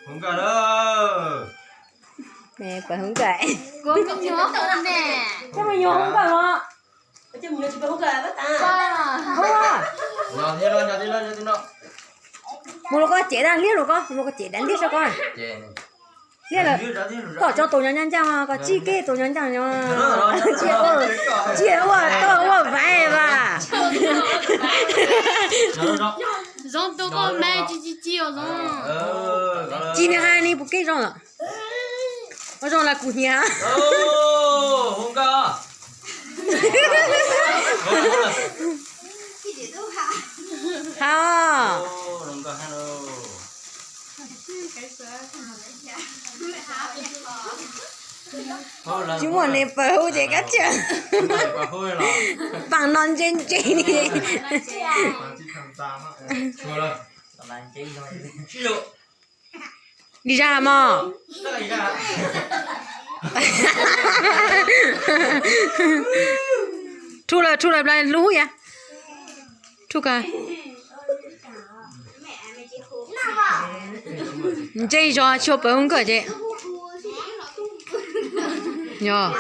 Hu nkawm lawm. Pawg hu nkawm. Coj me nyuam hu nkawm los. Mus rau koj cev dab liab rau koj, mus rau koj cev dab liab rau koj. Liab lawm. Koj tso tus nyob ncaj ncaj, koj tsij kiag tus nyob ncaj nyob. Tsij ua, tsij ua tuaj ua vaiv vas. Zoo tus koj me tsis tsis tsis os zoo. Tsis nws hais nws puas keej zoo lawm. Ua zoo los kuv hnyiam. Ha. Tsis muaj neeg pawg hu ces kab tsia. Paam no ntse ntse li. Li zag mog. Rhu lawm, rhu lawm, lub hub ya. Rhu kawg. Ntse zog tsis pawg hu nkawm ces. Yog,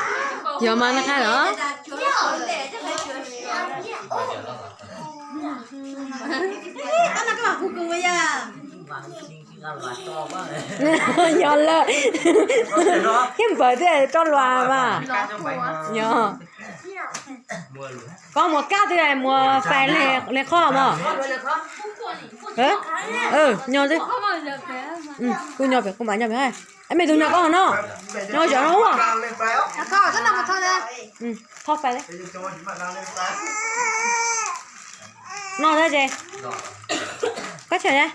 yog mas noj qab los. Yog lawm. Thiab npawg thiaj roj luas mas. Yog. Koj muas kab twg muas fais li qhov mog. Nyo, kuv nyo pem, kuv mam nyo pem. Mej tug nyo koj no. Nyo zov no. Tho fais. No thiab ces. Koj chawm ne.